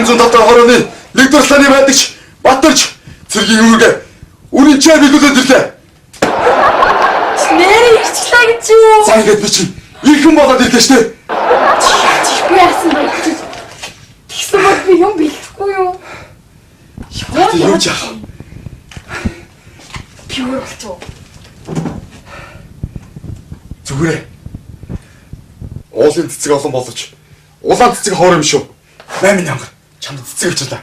807 хорооны нэгдүгээр сланы байдагч Баттарч цэргийн үүргээ үнэнчээ биелүүлээд ирлээ. Нэрээ ирчлээ гэж юу? За ингээд би чинь ирхэн болоод ирлээ штэ. Чихгүй яасан бэ? Тэгсэн бол би юм бэлтгэхгүй юу? Тэг юу ч яах вэ? Би өөр болчих. Зүгээрээ. Уулын цэцэг олон боловч улаан цэцэг хоор юм шүү. 8 янга чамд цэцэг авчирлаа.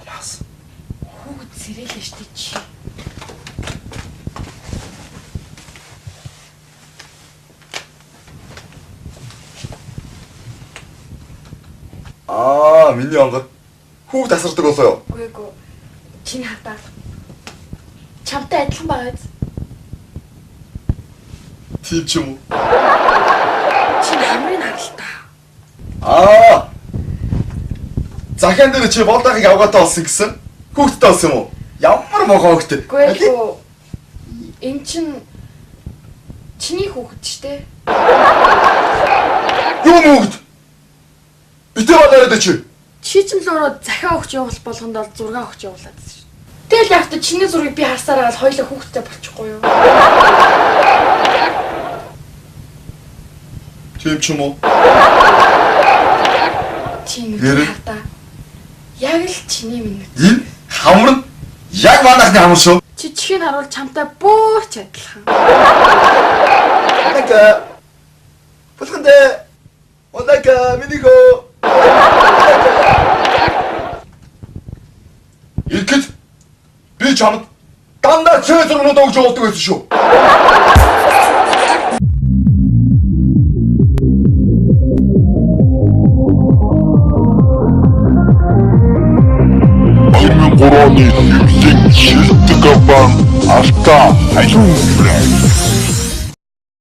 Яасан? Хүүхэд сэрээлээ штэ чи. Аа, миний онгод хүүхд асардаг болоо юу? Үгүй эгүй. Чиний хатаа. Чамтай адилхан байгаа биз? Тийм ч юм уу? Чи намрыг харал та. Аа. Захаан дээр чи болдохыг авгаатай болсон гэсэн? Хүүхдтэй болсон юм уу? Ямар могоо хүүхдтэй. Үгүй эгүй. Эн чин чиний хүүхэд штэ. Юу мөгд? Битээ болоорой чи. Чи ч л өөрөө захиа өгч явуул болгонд бол зураг өгч явуулаад байсан шүү. Тэгэл яг та чиний зургийг би харсаар аал хоёлаа хүүхэдтэй болчихгүй юу? Тийм ч юм уу? Чи нүд Нэрээ. хартаа. Яг л чиний минь. Энэ хамар нь яг манайхны хамар шүү. Чи чихийг харуул чамтай бүр ч адилхан. Онака. Булхандэ. Онака миниго. Ихэд би чамд дандаа цээ зургнууд өгч явуулдаг байсан шүү. Оны шилдэг компани Алтаа Халиун брэнд.